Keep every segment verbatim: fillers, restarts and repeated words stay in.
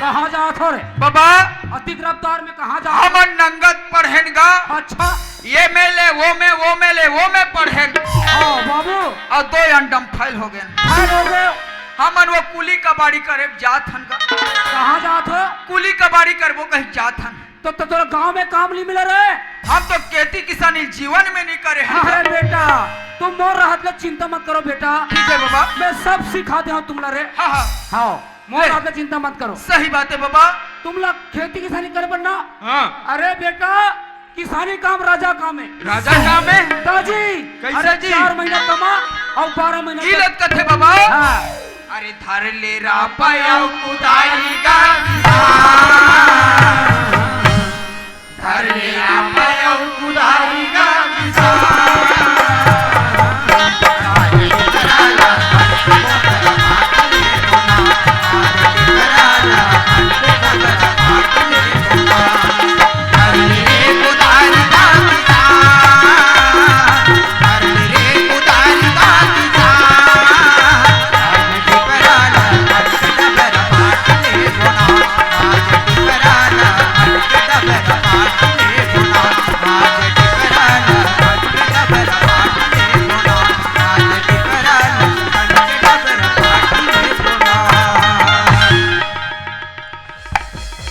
कहाँ जात हो रे? बाबा, अतिक रफ्तार में कहाँ जात हो? हमन नंगत पढ़ेन गा। अच्छा। ये में ले, वो में, वो में ले, वो में पढ़ेन। हाँ, बाबू। अउ दो अंडम फेल हो गेन। फेल हो गए? हमन वो कुली कबाड़ी करे जात हन गा। कहाँ जात हो? कुली कबाड़ी करबो कहीं जात हन। तो, तो तोरा गांव में काम नहीं मिला रे? हम तो खेती किसानी जीवन में नहीं करे हन गा। अरे बेटा, तुम मोर रहत ले चिंता मत करो बेटा। ठीक है बाबा। मैं सब सिखा दे हूँ तुमला रे। हाँ, हाँ। हाँ। मोर ले। आगे चिंता मत करो। सही बात है बाबा। तुमला खेती किसानी करे बर ना? हाँ। अरे बेटा, किसानी काम राजा काम है। राजा काम है? दाजी, कैसे अरे जी? चार महीना कमा अउ बारह महीना ई कर- लत कथे बाबा। हाँ। अरे धर ले रापा अउ कुदारी गा किसान। धर ले रापा अउ कुदारी गा किसान।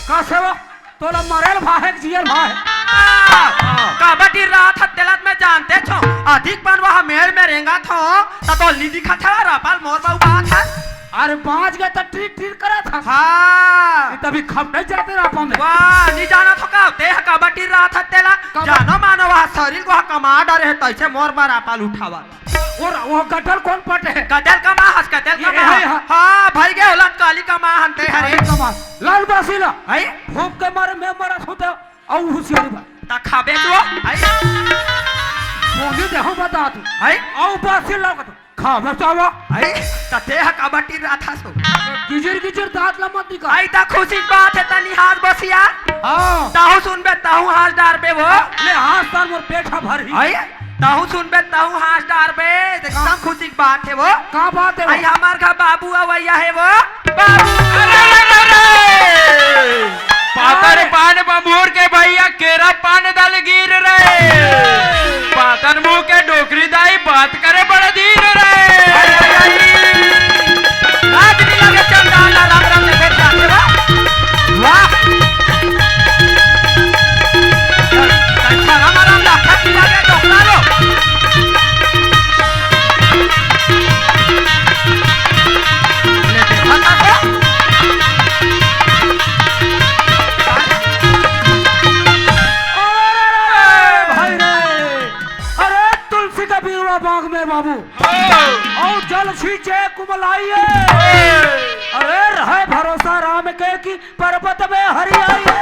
का सेवा? तोला मरेल भाहे के जियल भाहे। कबड्डी रात ह तेलत में जानते छो, अधिक बनवा ह मेड़ में रेंगत हो, त तो नी दिखत हवा, रापाल मोर बहू बात है। अरे बाँच गए त टीर टीर करत हस। हाँ। ये तभी खप नहीं जाते रापा में। वाह, नी जानत हो का, ते ह कबड्डी रात ह तेला, कब- जानो मानो वह शरीर को ह कमा डरे है, तैसे मोर बर रापाल उठावत। और वो गटल कौन पटे है? गटल कमा हस, गटल ये कमा है, हस। हाँ। हाँ, भाई के औलाद काली कमा हन ते हरे। काली कमा। लाल बासी ला। है? भूख के मारे मैं मरत हूँ तो, अउ हुसियारी बा। ता खाबे तो, है? बोली दे हूँ बता तू। है? अउ बासी ला तो। खाबे तो आवा। है? ता ते ह कबड्डी रात हस हो। गिजिर गिजिर दाँत ला मत निकाल। आई ता खुशी बात है तनी हाथ बसिया। हाँ। ताहू सुनबे, ताहू हाथ डारबे वो। ले हाथ डार मोर पेट ह भरही। है? तहूँ सुनबे, तहूँ हाँस डारबे, एकदम हाँ। खुशी के बात हे वो। का बात हे वो? आई हमार घर बाबू अवैया हे वो। बाबू। अरे, अरे, अरे, अरे! पातर अरे! पान बबूर के भैया, केरा पान दल गिर रे। पातर मुंह के डोकरी दाई, बात करे बड़ा धीर रे। अरे, अरे, अरे! लाज नहीं लगे चंदा, ना राम राम ने बैठ जाते हो। वाह। कैसा राम राम लाखा की लगे डोकरा लो। ले देखा था तो। अरे भाई रे, अरे तुलसी का बिरुवा बाग में बाबू। अउ जल सींचे कुमलाइए। अरे रहे भरोसा राम के कि पर्वत में हरियाइए।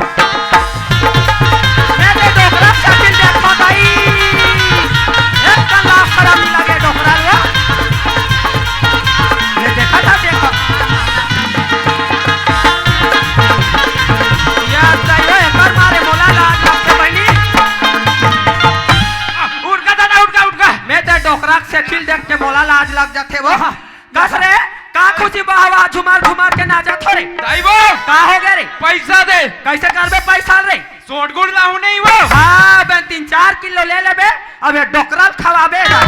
मैं तो डोकरा साकिल देखो दाई। एक कल्ला खराब लगे डोकरा लो। ये देखा था, देखो। या दाई, एकर मारे मोला लाज लगथे बहिनी। उठ गा दादा, उठ गा, उठ गा। मैं तो डोकरा के साकिल देख के मोला लाज लग जाथे वो। हाँ। कस रे, का खुशी बहावा झुमार झुमार के नाचत हो रे? दाई वो। का हो गया रे? पैसा दे। कैसे करबे पैसा रे? सोट गुड़ लाहू नहीं वो। हाँ, बन तीन चार किलो ले लेबे, अब ये डोकरा ल खवाबे ना।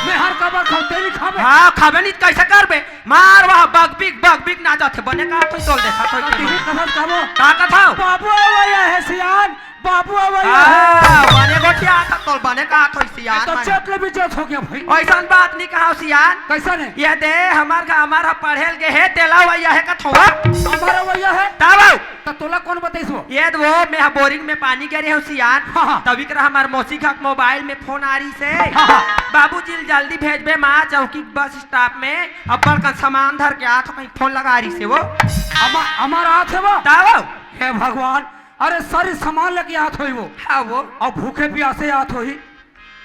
मैं हर कबर खाऊ, तेरी खाबे। हाँ, खाबे नहीं, कैसे करबे? मार वहाँ बगबिक, बगबिक नाचत हे, बने का थोई तोल देखा, थोई का कमा। किसी कबर खाबो? का कथाओ? बाबू अवैया हे सियान, बाबू अवैया हे। हाँ, बने गोठिया आता तोल, बने का थोई सियान तो माने। चेत ले भी चेत हो गया भाई। ऐसन बात नहीं कहा सियान। कैसा ने? ये दे, हमार का, हमार हा पढ़े ल गे हे, तेला अवैया हे का थोड़ा। हमारा अवैया हे? तावा। त तोला कौन बताइस वो? ये तो वो, मैं हा बोरिंग में पानी गिरे हूँ सियान। हाँ, हाँ। तभी कर हमार मौसी का मोबाइल में फोन आ रही से। हाँ, हाँ। बाबूजी ल जल्दी भेजबे माँ चौकी बस स्टॉप में, अब्बड़ का सामान धर के आत हो, कहीं फोन लगा रही से वो। हमा-, हमार आत हे वो? तावा। हे भगवान, अरे सारी सामान लेके आत होई वो। हाँ वो। अउ भूखे प्यासे आत होई।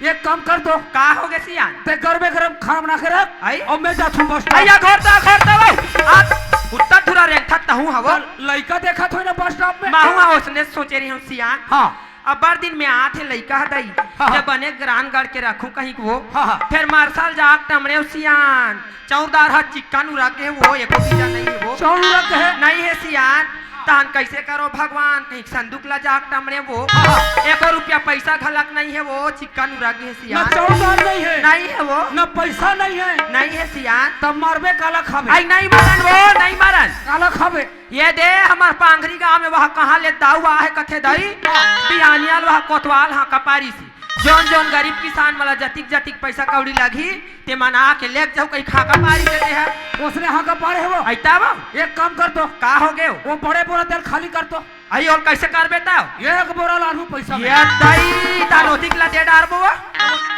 एक काम कर तो। का हो गे सियान? ते गरमे गरम खाना बना के रख। आई? अउ मैं जाथूं बस स्टॉप। अइया घर तो, घर तो वो। आप उत्तर धुरा रेंगथत तहूँ हवो। तो लइका देखत होई ना बस स्टॉप में। महूँ हा ओसने सोचे रही हूँ सियान। हाँ। अब्बड़ दिन में आत हे लइका ह दाई। हाँ, हाँ। जब बने ग्रान गढ़ के रखूं कहीं वो। हाँ, हाँ। फिर मार्शल जाक टमड़े सियान। चौरदार हा चिक्का नु रख हे वो, एको बीजा नहीं हे वो। चौर रख हे? नहीं हे सियान। तहन कइसे करो भगवान, कहीं संदूक ला जाके टमड़े वो। हाँ। एको रुपया पइसा घलक नइ हे वो, चिक्का नुरा गे हे ना सियान। चौदार नइ हे। नइ हे वो। ना पइसा नइ हे। नइ हे सियान। तब मरबे काला खाबे? अई नइ मरन वो, नइ मरन। काला खाबे? ये दे हमर पांगरी गांव में वह कहाँ ले दाऊ आहे कथे दई। हाँ। बिहानिया ल वह कोतवाल हाँ कपारी सी। जौन जौन गरीब किसान मन ला जतिक जतिक पइसा कौड़ी लगही, ते मन आके लेग जाहू, कहीं हांका पारी देते हैं। ओसने हांका पारे हे वो। अई तब? एक काम कर तो। का हो गे? वो बड़े बोरा तेल खाली कर तो। अई ओला कइसे करबे तब? एक बोरा लानहूं पइसा में। ये दई, तहन ओतिक ला दे डारबो वो।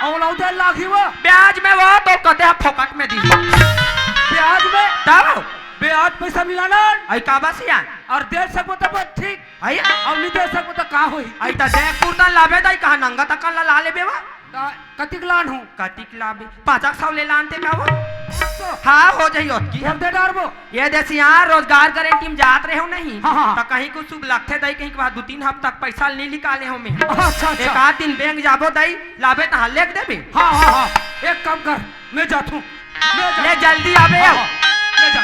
अउ लौटे लागी वो। ब्याज में वो तो कथे ह फोकट में दी। ब्याज में? तब? ब्याज पइसा मिलाना। अई का बस यार? अउ दे सकबो तब ठीक। अई? अउ नइ दे सकबो त का होही? अई त देख कुर्ता लाबे दई, कहाँ नंगा तक ला, ला लेबे वो? त कतिक लानहूं? कतिक लाबे? पाँच एक सौ ले लानते का वो? तो हाँ, हो जाही ओतकी। बोल दे डारबो। ये दे सियान, रोजगार गारंटी में जात रहेव नहीं। हाँ, हाँ। त कहीं कुछ शुभ लगथे दई, कहीं के बाद दू तीन हफ्ता के पइसा नइ निकाले हों मैं। अच्छा, अच्छा। एक आध दिन बैंक जाबो दई, लाबे तहाँ लेग देबे। हाँ, हाँ, हाँ। एक काम कर, मैं जाथूं। ले जल्दी आबे। हाँ, हाँ, ले जा।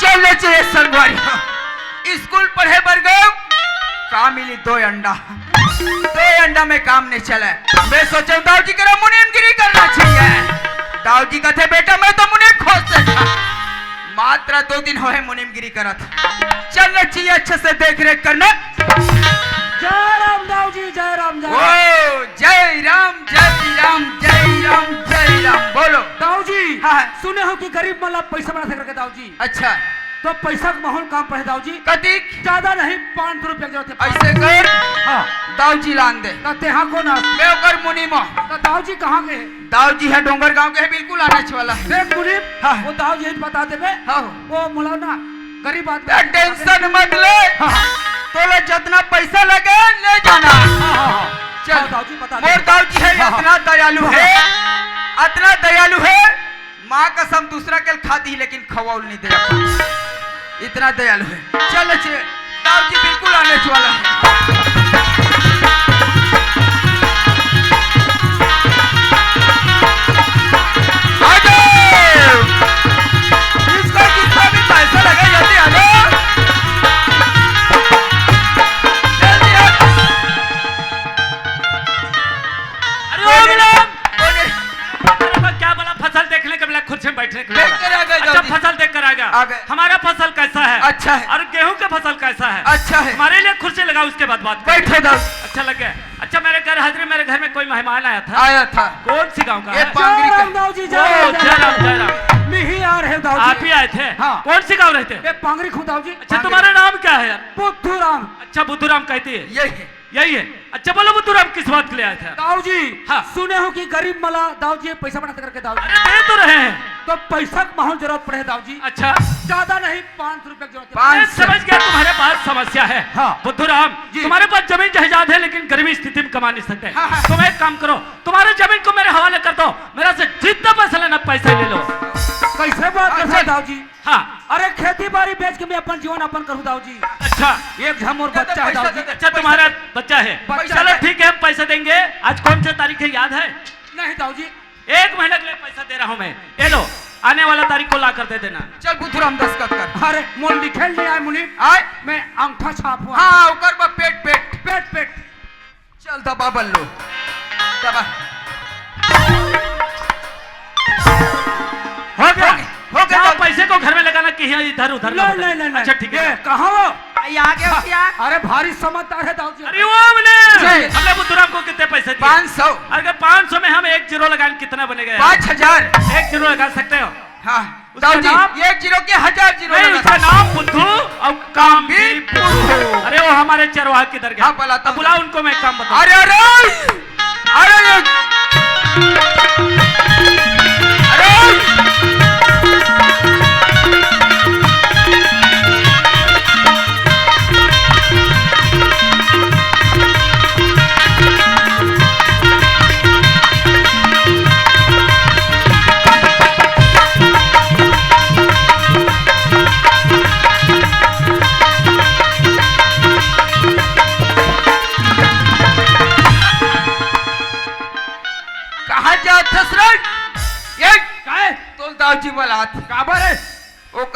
चल ले चले संगवारी, स्कूल पढ़े बर गयो, का मिली? दो अंडा। दो अंडा में काम नइ चले। मैं सोचे दाऊ जी करा मुनीमगिरी करना चाहिए। दाऊ जी कथे, "बेटा, मैं तो मुनीम खोजते था।" मात्र दो दिन होहे मुनीमगिरी करत। चलना चाहिए, अच्छे से देख रेख करना। जय राम दाऊ जी, जय राम, जय राम। ओ, जय राम, जय राम, जय राम, जय राम। बोलो। दाऊ जी, हाँ, हाँ। सुने हों कि गरीब मन ला पइसा बना सकत हे दाऊ जी। अच्छा। तो पइसा के माहौल काम पड़े दाऊ जी। कतिक? ज्यादा नहीं, पाँच सौ रुपया के जरूरत हे। अइसे कर। हाँ। दाऊ जी लान दे। त तेहा कोन अस? मैं ओकर मुनीम हों। त दाऊ जी कहाँ के हे? दाऊ जी हे डोंगरगांव के हे, बिल्कुल आने वाला हे। देख मुनीम, हाँ। वो दाऊ जी हे बता देबे। हाँ। वो मोला ना गरीब आदमी ए, tension मत ले। हाँ, हाँ। तोला जतना पइसा लगे, ले जाना। हाँ, हाँ, हाँ। चल। हाँ, दाऊ जी बता दे। मोर दाऊ जी हे, हाँ, हाँ। अतना दयालु हे, हाँ। अतना दयालु हे। माँ कसम, दूसरा के ल खा दी, लेकिन खवाउल नइ दे अपन। इतना दयालु हे। चल, अच्छे, दाऊ जी बिल्कुल आने वाला हे। आ जाओ। इसको जितना भी पैसा लगे, जल्दी आ जाओ। जल्दी आ। अरे ओ गुलाम! अरे, अरे, क्या बोला? फसल देखने के बोला, कुर्सी में बैठने के लिए। देख कर आ गए अच्छा, दाऊ जी। फसल देख कर आ गया। आ गए। हमारा फसल कैसा है? अच्छा है। और गेहूं का फसल कैसा है? अच्छा है। हमारे लिए कुर्सी लगाओ, उसके बाद बात करेंगे। बैठो दाऊ। अच्छा लग गया। अच्छा, मेरे घर हाजिरी, मेरे घर में कोई मेहमान आया था। आया था। कौन सी गांव का ये है? पांगरी का। जय राम दाऊ जी, जय ओ, राम, जय जय राम, राम। जय राम। मैं ही आ रहे दाऊ जी। आप ही आए थे? हाँ। कौन सी गांव रहते हैं? ये पांगरी खूं दाऊ जी। अच्छा, पांगरी। तुम्हारा नाम क्या है यार? बुद्धू राम। अच्छा, बुद्धू राम कहती है। यही है। यही है। अच्छा, बोलो बुद्धू राम, किस बात के लिए आए थे आप? दाऊ जी, हाँ। सुने हों कि गरीब मन ला दाऊ जी पइसा बना दे करके दाऊ जी। अरे, दे तो रहे हैं। तो पइसा के माहौल जरूरत पड़े हे दाऊ जी। अच्छा। ज्यादा नहीं, पाँच सौ रुपया की जरूरत हे। पाँच सौ। समझ गया, तुम्हारे पास समस्या है। हाँ। बुद्धू राम, जी। तुम्हारे पास जमीन जायदाद है, लेकिन गरीबी स्थिति में कमा नहीं सकते। हाँ, हाँ। तुम एक काम करो, तुम्हारे जमीन को मेरे हवाले कर दो, मेरा से जितना पैसा लेना, पैसा ले लो। कइसे बात करत हे दाऊ जी? हाँ। अरे, खेती बारी बेच के मैं अपन जीवन यापन करूँ दाऊ जी। अच्छा। एक झन मोर बच्चा हे दाऊ जी। अच्छा, तुम्हारा बच्चा है। बच्चा है। चलो ठीक है, हम पैसा देंगे। आज कौन सा तारीख है, याद है? नहीं दाऊ जी। एक महीना के लिए पैसा दे रहा हूँ मैं, ये लो, आने वाला तारीख को ला कर दे देना। चल बुद्धू राम, दस्तखत कर। अरे, मोर लिखे ल नइ आय मुनीम। आय? मैं अंगठा छाप हूँ। हाँ, ओकर बा पेट, पेट। पेट, पेट। चल दबा बल्लू, दबा। हो गया। हो गया, हो गया, जाओ, दबा। पैसे को घर में लगाना, कहीं इधर उधर ना नहीं, उधर। नहीं, नहीं, अच्छा, नहीं। ठीक है। ये, कहाँ वो? ये आ गया क्या? अरे, भारी समझदार हे दाऊ जी। अरे, वो हमने, जय। हमने बुद्धू राम को कितने पैसे दिए? पाँच सौ। अगर पाँच सौ में हम एक जीरो लगाएं, कितना बनेगा यार? पाँच हजार। एक जीरो लगा सकते हो। हाँ। उसका दाऊ जी, नाम? एक जीरो के हजार जीरो नहीं, लगा। उसका नाम बुद्धू और काम भी बुद्धू। अरे, वो हमारे चरवाहा किधर गया? हाँ, बुलाता अब बुला हूँ। उनको, मैं काम बताऊँ। अरे, अरे! अरे, ये, अरे!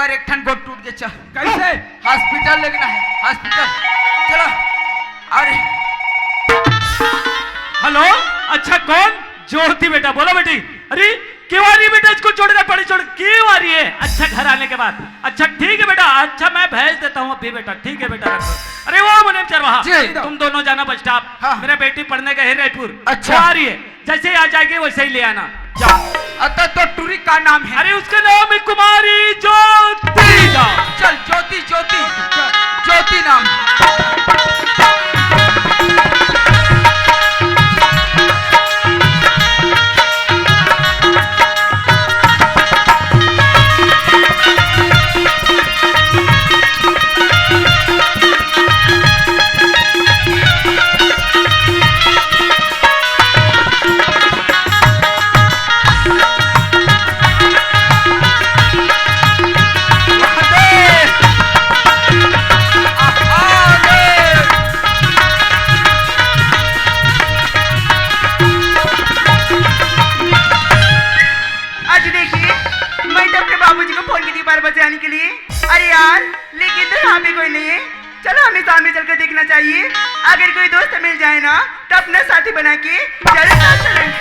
अरे, एक ठन गोड़ टूट गे, चल। कैसे? हॉस्पिटल लेगना हे, हॉस्पिटल। चलो। अरे। हेलो, अच्छा, कौन? ज्योति बेटा, बोलो बेटी। अरे, क्यों आ रही है बेटा? इसको छोड़कर पढ़े छोड़, क्यों आ रही है? अच्छा, घर आने के बाद। अच्छा, ठीक है बेटा, अच्छा, मैं भेज देता हूँ अभी बेटा, ठीक है बेटा, रखो। अरे, वो मुनीम चरवाहा, जी। तुम दोनों जाना बस स्टॉप। हाँ। मेरा बेटी पढ़ने गए है रायपुर। अच्छा। वो आ रही है। जैसे ही आ जाएगी, वैसे ही ले आना। जाओ। अतः तो टूरी का नाम है? अरे, उसका नाम है कुमारी ज्योति। जाओ। चल, ज्योति, ज्योति, ज्योति नाम। आज देखिए, मैं तो अपने बाबूजी को फोन की थी बारह बजे आने के लिए। अरे यार, लेकिन तो यहाँ पे कोई नहीं है। चलो, हमें सामने चलकर देखना चाहिए। अगर कोई दोस्त मिल जाए ना, तो अपना साथी बना के जरूर साथ चलेंगे।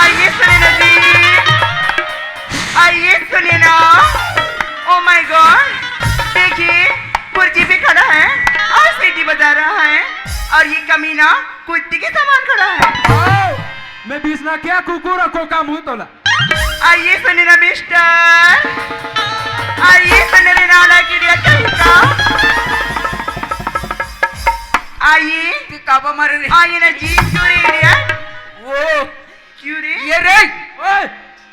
आइए सुनिए ना जी, आइए सुनिए ना। Oh my God, देखिए, कुर्सी पे खड़ा है और सीटी बजा रहा है, और ये कमीना कुत्ते के समान खड़ा है। आओ, मैं बीच ना क्या कुकुर को का मुंह तोला। आइए सुनिए ना मिस्टर, आइए सुनिए ना, नालायक idiot कहीं का। आइए। ते काबा मारे रे? आइए ना जी, क्यों रे idiot? वो। क्यों रे? ये रे। ओए।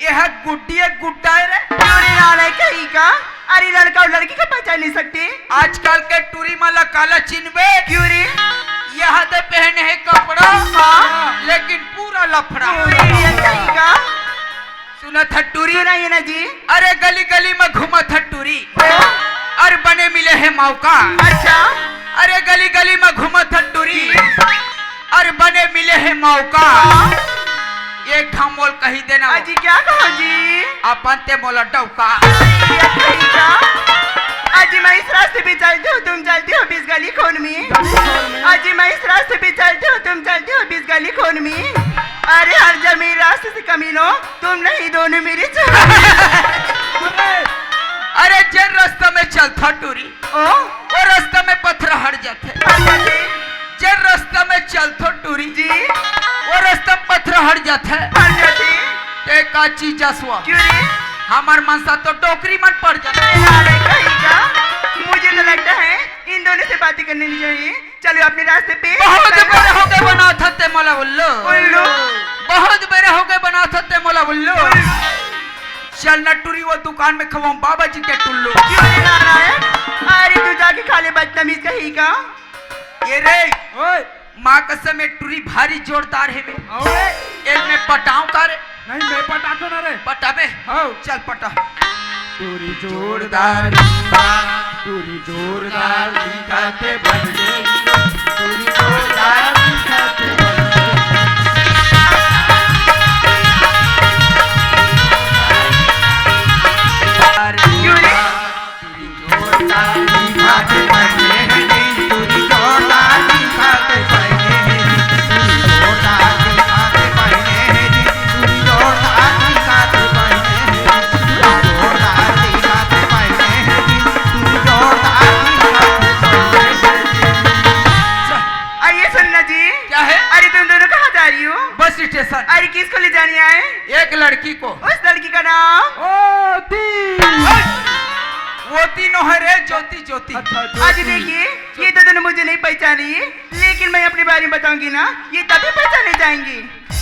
ये है गुड्डी, एक गुड्डा है रे। क्यों रे नालायक कहीं का? अरे, लड़का और लड़की का पहचान नहीं सकते? आजकल के टूरी मन ला काला चिन्हबे? क्यों रे? यहाँ दे पहने है कपड़ा, हाँ। लेकिन पूरा लफड़ा। क्यों रे idiot कहीं का? सुनत ह टूरी? सुनाइए ना जी। अरे गली गली में घूमत ह टूरी। ओ। अरे बने मिले है मौका। अच्छा। अरे गली गली में घूमत ह टूरी। जी। अरे बने मिले है मौका। हाँ। एक हम बोल कही देना। अजी क्या कहो जी? अपन ते मोला डौका। अरे ये कहीं का? अजी मैं इस रास्ते पे चलती हूँ, तुम चलती हो बीस गली खून में। गली खून में। अजी मैं इस रास्ते पे चलती हूँ, तुम चलती हो बीस गली खून में। अरे हर जमीन रास्ते से कमीनो, तुम नहीं, दोनों मेरे चोर। अरे, जे रास्ता में चलथा टूरी, ओ? वो रास्ता में पथरा हट जाथे। हट जाथे। जे रास्ता में चलथो टूरी, जी। वो रास्ता पथरा हट जाथे। हट जाथे। ते का चीज असवा? क्यों रे? हमर मनसा तो डोकरी मन पड़ जाथे। अरे, कहीं का? मुझे तो लगता है इन दोनों से बातें करनी नहीं चाहिए। चलो अपने रास्ते पे। बहुत चलो। बेरा हो गए बनावत हते मोला उल्लू। उल्लू। बहुत बेरा हो गए बनावत हते मोला उल्लू। उल्लू। चल न टूरी वो दुकान में खवाऊं बाबा जी के टुल्लू। क्यों रे नालायक? अरे तू जाके खा ले बदतमीज कहीं का। ये रे। ओए। माँ कसम ये टूरी भारी जोरदार है बे। अबे। एक मैं पटाऊं का रे? नहीं, मैं पटातो ना रे। पटाबे? हाँ। चल पटा। टूरी जोरदार दिखा, टूरी जोरदार दिखा ते बन गई, टूरी जोरदार दिखा ते बन गई। अरे क्यों रे? आइए सुनना जी। क्या है? अरे तुम दोनों कहाँ जा रही हो? Bus station. अरे किसको ले जाने आए? एक लड़की को। उस लड़की का नाम? ओती। ओती नो है रे, ज्योति, ज्योति। अच्छा, आज ज्योति। देखिए, ये तो दोनों मुझे नहीं पहचान रही है, लेकिन मैं अपने बारे में बताऊंगी ना, ये तभी पहचाने जाएंगी।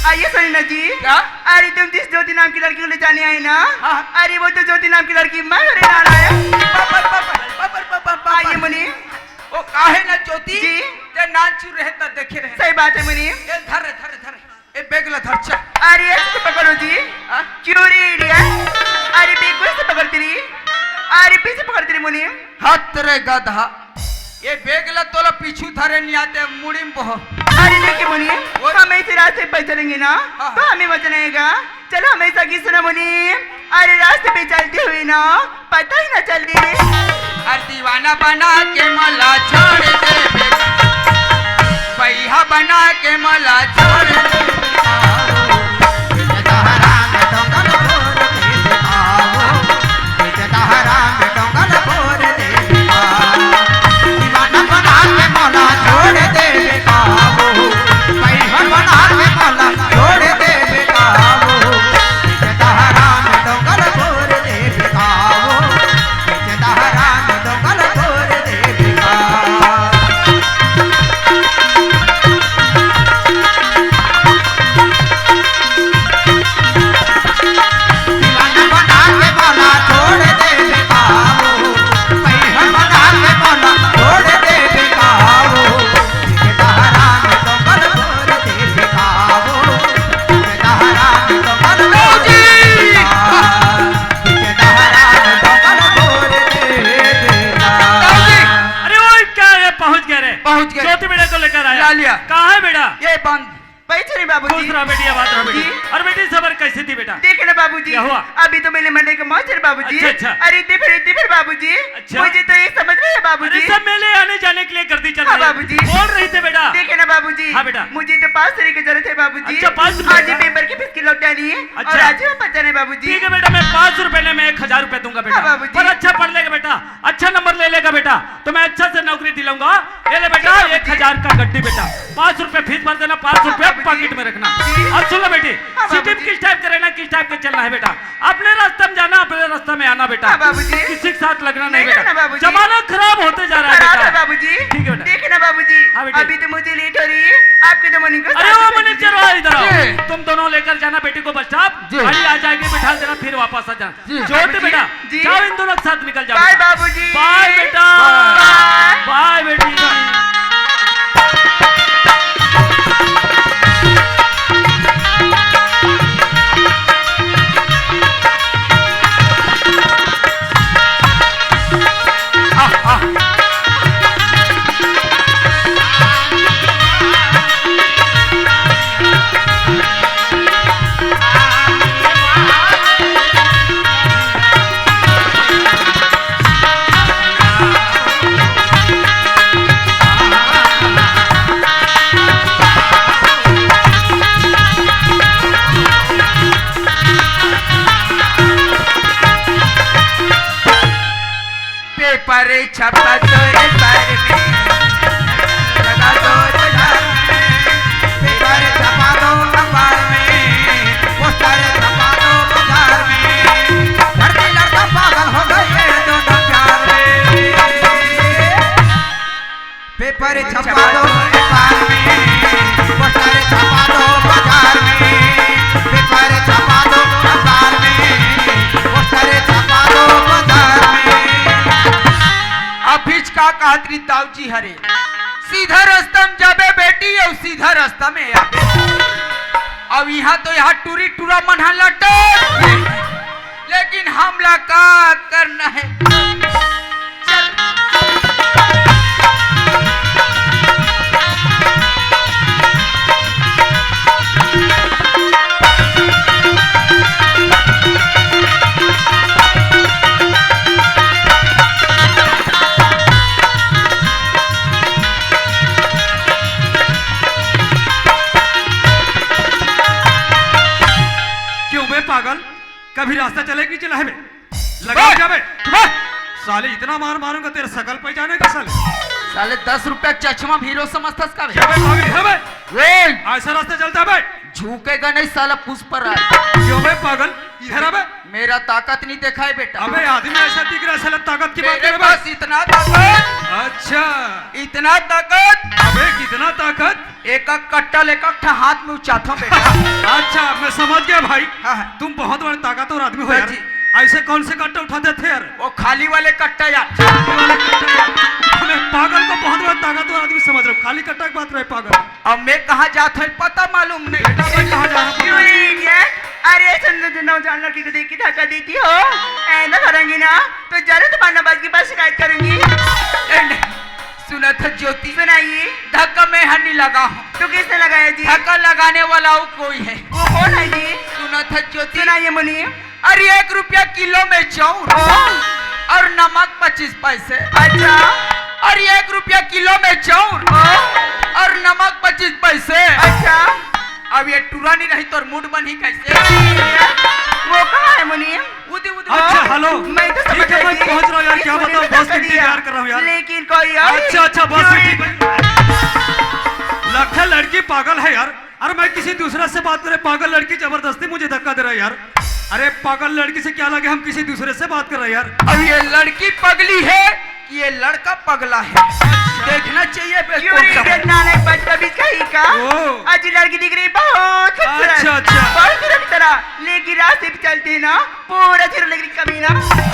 आइए सोनिया जी। क्या? अरे तुम जिस ज्योति नाम की लड़की को ले जाने आए ना, हाँ। अरे वो तो ज्योति नाम की लड़की मैं हूँ रे नालायक। बाबर, बाबर, बाबर, बाबर, बाबर। आइए मुनीम। ओ काहे ना ज्योति? जी। ते नानचुर रहे त देखे रहे। सही बात है मुनीम। ए धर, धर, धर। ए, बैग ला धर, चल। अरे, ऐसे तो पकड़ो जी। हाँ? क्यों रे idiot? अरे, बैग को ऐसे पकड़ती रही। अरे, पीछे पकड़ती रही मुनीम। हत रे गधा। ए, बैग ला तोला पीछू धरे नहीं आते, मुड़ी में बहो। अरे देखिए मुनीम, हम ऐसे रास्ते पर चलेंगे ना, हाँ। तो हमें मजा नहीं आएगा। चलो हमें सगी सुनो मुनीम, अरे रास्ते पे चलते हुए ना पता ही ना चले। अरे दीवाना बना के मला छोड़ दे, बैहा बना के मला छोड़ दे। अरे ओए, क्या है, पहुंच गए रे। पहुंच गए। ज्योति बेटा को लेकर आया। ला लिया। कहाँ है बेटा? ये बंद। पैसे नहीं बाबूजी। खुश रहो बेटी, आबाद रहो बेटी। जी। और बेटी, सबर कैसी थी बेटा? देखे ना बाबूजी, क्या हुआ? अभी तो मेले मंडे के मौज है बाबूजी। अच्छा, अच्छा। अरे इतनी फिर, इतनी फिर बाबूजी, अच्छा। मुझे तो ये समझ में है बाबूजी। अरे सब मेले आने जाने के लिए गर्दी चल हाँ रही है। बाबूजी। बोल रही थी बेटा। देखे ना बाबूजी। हाँ बेटा। मुझे तो पाँच सौ रुपए की जरूरत है बाबूजी। अच्छा, पाँच सौ रुपए आज ही का? पेपर की फीस की लौटानी है अच्छा। और आज ही वापस जाना है बाबूजी। ठीक है बेटा, मैं पाँच सौ रुपए नहीं, मैं एक हजार रुपए दूंगा बेटा। हाँ बाबूजी। पर अच्छा पढ़ लेगा बेटा, अच्छा नंबर ले लेगा बेटा, तो मैं अच्छा से नौकरी दिलाऊंगा। ये ले बेटा, ठीक है बाबूजी। एक हजार का गड्डी बेटा, पाँच रुपए फीस भर देना, पाँच रुपए हाँ बाबूजी। पॉकेट में रखना। जी। और सुन लो बेटी, हाँ सेटिंग बाबूजी। किस टाइप का रहना, किस टाइप का चलना है बेटा, अपने रास्ते में जाना, अपने रास्ते में आना बेटा। हाँ बाबूजी। किसी के साथ लगना नहीं नहीं बेटा। करना बाबूजी। जमाना खराब होते जा रहा है खराब बेटा। है बाबूजी। ठीक है बेटा। देखे ना बाबूजी, हाँ बेटी। अभी तो मुझे लेट हो रही है, आपके तो मनीम को अरे साथ वो में मनीम, लीजिए। चलो इधर आओ। जी। तुम दोनों लेकर जाना बेटी को बस स्टॉप, जी। गाड़ी आ जाएगी, बिठा देना, फिर वापस आ जाना। जी। ज्योति बाबूजी, बेटा, जी। जाओ इन दोनों के साथ निकल जाओ बाय बेटा। बाबूजी। बाय बेटा। बाय। बाय बेटी। पेपर छपा दो पेपर में, लगा दो बाजार में। पेपर छपा दो अखबार में, पोस्टर छपा दो बाजार में। लड़की लड़का पागल हो गए ये दोनों प्यार में। पेपर छपा दो अखबार में, पोस्टर छपा दो बाजार में। पेपर छपा दो अखबार में, पोस्टर छपा दो बाजार में। अभिच का कहत रही दाऊ जी हरे, सीधा रास्ता में जाबे बेटी, अउ सीधा रास्ता में आबे। अउ इहाँ तो इहाँ टूरी टूरा मन ह लटक, लेकिन हमला का करना है? क्यों बे पागल, कभी रास्ता चले कि चला है बे? लगाम बे! क्या बे? बे! साले इतना मार मारूंगा तेरे सकल पहचाने का साले। साले दस रुपया चश्मा हीरो समझथस का बे? क्या बे पागल है बे? ए! ऐसा रास्ता चलता है बे? झुकेगा नहीं साला पुष्पराज। क्यों बे पागल? इधर आ बे। मेरा ताकत नहीं देखा है बेटा। अबे आदमी ऐसा दिख रहा है साला ताकत की बात मेरे कर रहा है बे। पास इतना ताकत। अच्छा। इतना ताकत। अबे कितना ताकत? एक एक कट्टा लेकर ठा हाथ में उचाथो बेटा। अच्छा, मैं समझ गया भाई। हाँ, हाँ। तुम बहुत बड़े ताकतवर आदमी हो हाँ यार। जी। ऐसे कौन से कट्टा उठाते थे यार? वो खाली वाले कट्टा यार। खाली वाले कट्टा यार। मैं पागल को बहुत बड़ा ताकतवर आदमी समझ रहा हूँ। खाली कट्टा की बात रहे पागल। अब मैं कहाँ जात हूँ पता मालूम नहीं। बेटा, मैं कहाँ जा रहा हूँ पता You नहीं। Idiot। अरे सुन, नौजवान लड़की को देख के धक्का देती हो, ऐसा करूंगी ना तो जरूर तुम्हारे नवाब के पास शिकायत करूंगी। ए, नहीं। सुनत ह ज्योति, सुनाइए। धक्का मैं ह नी लगा हूँ। तो किसने लगाया जी? धक्का लगाने वाला वो कोई है। वो कौन है जी? सुनत ह ज्योति, सुनाइए मुनीम। अरे, एक रुपया किलो में चाउर ओ। और नमक पच्चीस पैसे। अच्छा। अरे, एक रुपया किलो में चाउर ओ। और नमक पच्चीस पैसे। अच्छा। अब ये टुरा नहीं रही तो मूड बनी कैसे? वो कहाँ है मुनीम? उदी, उदी। अच्छा, हेलो। मैं तो ठीक है, मैं पहुंच रहा हूँ यार, क्या बताऊँ, बस इंतजार कर रहा हूँ यार। लेकिन कोई और अच्छा, अच्छा, बस ठीक है। लगता है लड़की पागल है यार। अरे, मैं किसी दूसरे से बात करे, पागल लड़की जबरदस्ती मुझे धक्का दे रहा है यार। अरे, पागल लड़की से क्या लगे, हम किसी दूसरे से बात कर रहे हैं यार। अब ये लड़की पगली है, ये लड़का पगला है। देखना चाहिए बे, क्यों कौन नहीं सा देखना नहीं, बदतमीज कहीं का। ओ। आज लड़की दिख रही बहुत खूबसूरत, अच्छा, अच्छा। बहुत खूबसूरत की तरह, लेकिन रास्ते पे चलते ना पूरा झीरो लग रही कमीना।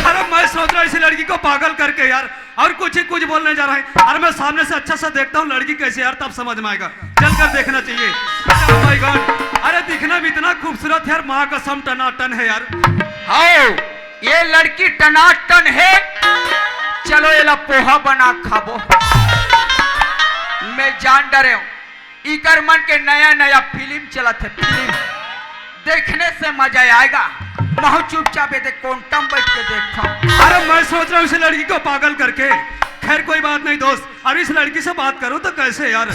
अरे, मैं सोच रहा हूँ इसी लड़की को पागल करके यार, और कुछ ही कुछ बोलने जा रहा है। अरे, मैं सामने से अच्छा सा देखता हूँ लड़की कैसे यार, तब समझ में आएगा। चलकर देखना चाहिए। Oh my God, अरे, दिखने में इतना खूबसूरत है यार, माँ कसम टनाटन है यार। हाओ, ये लड़की टनाटन है। चलो, एला पोहा बना खाबो। मैं जान डरे हूँ, इकर मन के नया नया फिल्म चलत है, फिल्म देखने से मजा आएगा। महू चुपचाप ये देख, कोंटम बैठ के देखता हूँ। अरे, मैं सोच रहा हूँ इस लड़की को पागल करके। खैर, कोई बात नहीं दोस्त, अरे, इस लड़की से बात करूँ तो कैसे यार?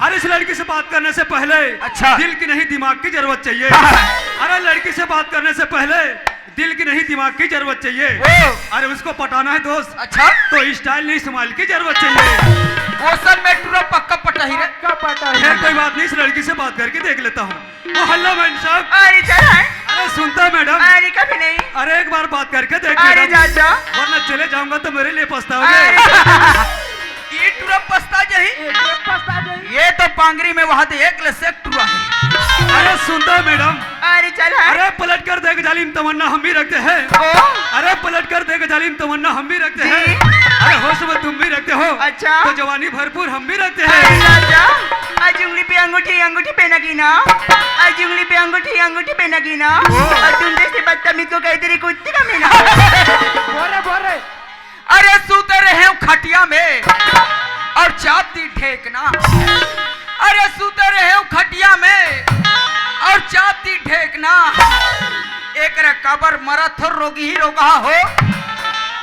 अरे, इस लड़की से बात करने से पहले अच्छा। दिल की नहीं, दिमाग की जरूरत चाहिए। हाँ। अरे, लड़की से बात करने से पहले दिल की नहीं, दिमाग की जरूरत चाहिए। ओ। अरे, उसको पटाना है दोस्त, अच्छा। तो स्टाइल नहीं, स्माइल की जरूरत चाहिए। ओसन में टुरा पक्का पटाही रे। पक्का पटाही। खैर, कोई बात नहीं, इस लड़की से बात करके देख लेता हूँ। ओ, हेलो मैम साहब। अरे, चल है। अरे, सुनता है मैडम। अरे, कभी नहीं। अरे, एक बार बात करके देख अरे, मैडम। जा, जा। वरना चले जाऊंगा तो मेरे लिए पछताओगे। अरे। ये टुरा पछता जाही। ये टुरा पछता जाही। ये तो पांगरी में वहां दे एक ले से टुरा है। अरे, सुनता है मैडम। अरे, चल है। अरे, पलट कर देख जालिम, तमन्ना हम भी रखते हैं। ओ। अरे, पलट कर देख जालिम, तमन्ना हम भी रखते हैं। जी। अरे, होश में तुम भी रखते हो। अच्छा। तो जवानी भरपूर हम भी रखते हैं। अरे, राजा, आज उंगली पे अंगूठी, अंगूठी पहना की ना। आज उंगली पे अंगूठी, अंगूठी पहना की ना। ओ। और तुम जैसे बदतमीज को कह दे रही कुत्ती का मीना। बोरे, बोरे। अरे, सूते रहे हूँ खटिया में और चाप दी ढेकना। अरे, सूते रहे हूँ खटिया में और चाप दी ढेकना। एक रे कबर मरत हो, रोगी ही रोगा हो,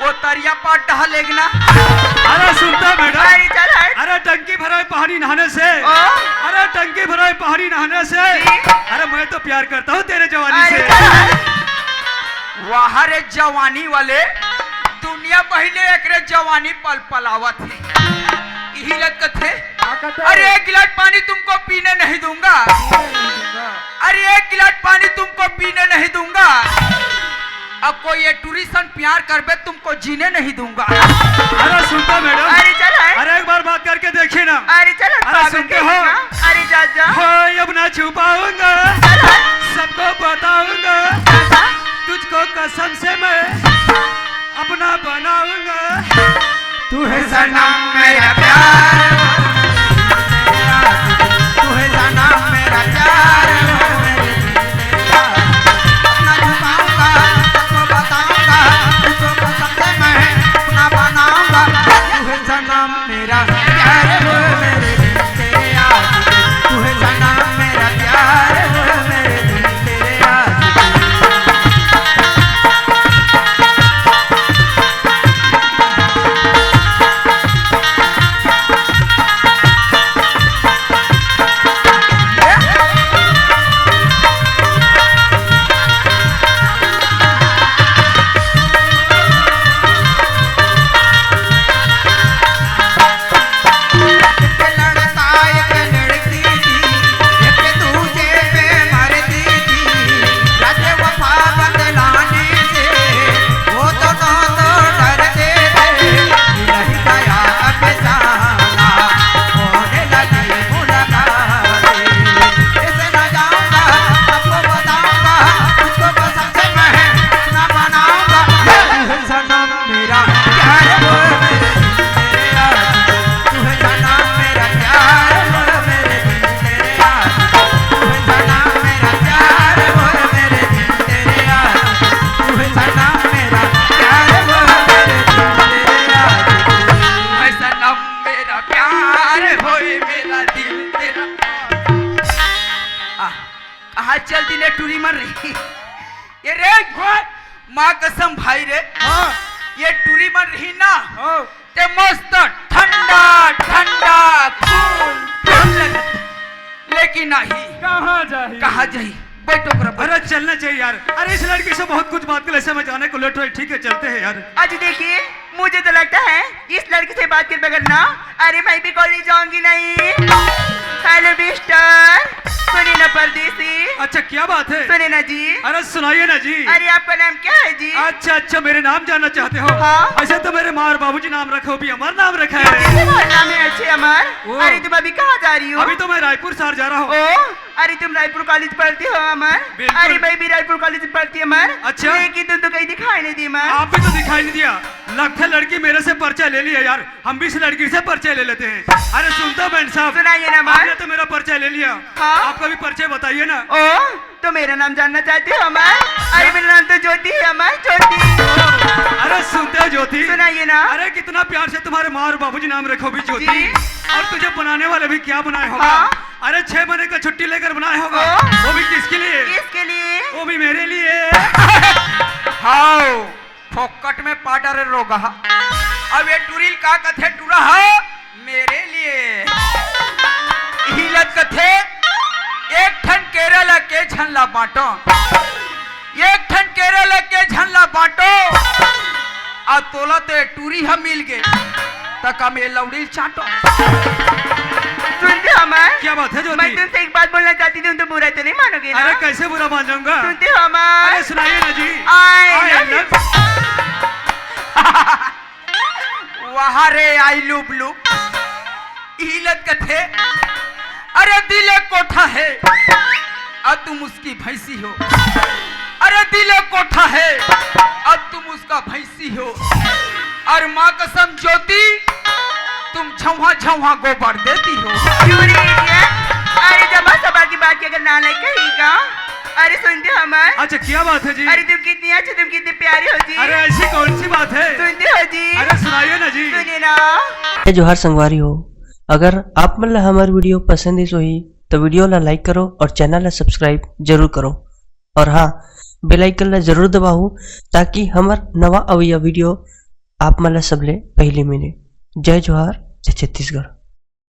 वो तरिया पाट डहा लेगना। अरे, सुनता मैडम। अरे, चल हट। अरे, टंकी भराए पहाड़ी नहाने से। ओ। अरे, टंकी भराए पहाड़ी नहाने से। जी। अरे, मैं तो प्यार करता हूँ तेरे जवानी अरे, से। चल हट। वाह रे जवानी वाले, दुनिया पहले एक रे जवानी पल पल आवत है। यही लग कथे। का कहते हैं? अरे, एक गिलास पानी तुमको पीने नहीं दूंगा। पीने नहीं दूंगा। अरे, एक गिलास पानी तुमको पीने नहीं दूंगा। अब कोई ये टूरिस्ट प्यार करबे, तुमको जीने नहीं दूंगा। अरे, सुनता मैडम। अरे, चल है। अरे, एक बार बात करके देखिए ना। अरे, चल, अरे, पागल सुनते हो? कहीं का। अरे, जा, जा। हो, अब ना छुपाऊंगा। चल है। सबको बताऊंगा। जा, जा। तुझको कसम से मैं अपना बनाऊंगा। तू है सनम मेरा प्यार, तू है सनम मेरा प्यार, अपना छुपाऊंगा, सबको बताऊंगा, तुझको कसम से मैं अपना बनाऊंगा। तू है सनम मेरा प्यार, वो मेरे दिल के यार, तू है सनम मेरा प्यार, वो मेरे दिल के यार। अरे, ये रे, माँ कसम भाई रे, हाँ। ये टूरी मन रही ना, हाँ। ते मस्त ठंडा ठंडा cool cool लगत। लेकिन नहीं, कहाँ जाही? कहाँ जाही? बैठो ओकरा पर। अरे चलना चाहिए यार। अरे इस लड़की से बहुत कुछ बात कर, ऐसे मैं जाने को लेट हुई। ठीक है, चलते हैं यार। आज देखिए, मुझे तो लगता है इस लड़की से बात कर बगैर ना, अरे मैं भी कॉलेज जाऊंगी नहीं। हेलो मिस्टर, सुनिए ना परदेसी। अच्छा, क्या बात है? सुनिए ना जी। अरे सुनाइए ना जी। अरे आपका नाम क्या है जी? अच्छा अच्छा, मेरे नाम जानना चाहते हो? हाँ। ऐसे तो मेरे माँ और बाबूजी नाम रखे हो, भी अमर नाम रखा है। तुम्हारा नाम है अच्छे अमर। ओ। अरे तुम अभी कहाँ जा रही हो? अभी तो मैं रायपुर शहर जा रहा हूँ। ओ, अरे तुम रायपुर कॉलेज पढ़ती हो अमर? बिल्कुल। अरे मैं भी रायपुर कॉलेज पढ़ती हूँ अमर। अच्छा। लेकिन तुम तो कहीं दिखाई नहीं दी अमर। आप भी तो दिखाई नहीं दिया। लगता है लड़की मेरे से परिचय ले लिया यार, हम भी इस लड़की से परिचय ले लेते हैं। अरे सुनते हो बैंड साहब, सुनाइए ना अमर। आपने तो मेरा परिचय ले लिया, हाँ। आपका भी परिचय बताइए ना। ओ, तो मेरा नाम जानना चाहते हो अमर? अरे मेरा नाम तो ज्योति है अमर, ज्योति। अरे सुनते हो ज्योति, सुनाइए ना। अरे कितना प्यार से तुम्हारे माँ और बाबूजी नाम रखे हो भी ज्योति, जी। और तुझे बनाने वाले भी क्या बनाए होगा? हाँ। अरे छह महीने का छुट्टी लेकर बनाए होगा। ओ। वो भी किसके लिए? किसके लिए? वो भी मेरे लिए। हाओ, फोकट में पाटा रे रोगा। अब ये टूरी ल का कथे टूरा हा? मेरे लिए। इही ल कथे, एक ठन केरा ल के झन ला बांटो। एक ठन केरा ल के झन ला बांटो। आ तोला तो ये टूरी ह मिल गे, त का मैं लौड़ी ल चाटो? सुनते हो अमर? क्या बात है ज्योति? मैं तुमसे एक बात बोलना चाहती थी, तुम तो बुरा तो नहीं मानोगे ना? अरे कैसे बुरा मान जाऊंगा? सुनते हो अमर? अरे सुनाइए ना जी। I I love love you। वाह रे आई लुबलुब, इही ल कथे, अरे दिल एक कोठा है, अब तुम उसकी भैंसी हो। अरे दिल एक कोठा है, अब तुम उसका भैंसी हो। और माँ कसम ज्योति, तुम झौहा झौहा गोबर देती हो। You idiot। अरे जब सभा की बात की अगर ना नहीं कहेगा। अरे सुनते हो अमर? अच्छा क्या बात है जी? अरे तुम कितनी अच्छी, तुम कितनी प्यारी हो जी। अरे ऐसी कौन सी बात है? सुनते हो जी? अरे सुनाइए ना जी। सुनिए ना। जय जोहार संगवारी हो, अगर आप मन ला हमर वीडियो पसंद आइस होही तो वीडियो ला लाइक करो और चैनल ला सब्सक्राइब जरूर करो। और हाँ, बेल आइकन ला जरूर दबाहू, ताकि हमर नवा अवइया वीडियो आप मन ला सबले पहले मिले। जय जोहार, जय छत्तीसगढ़।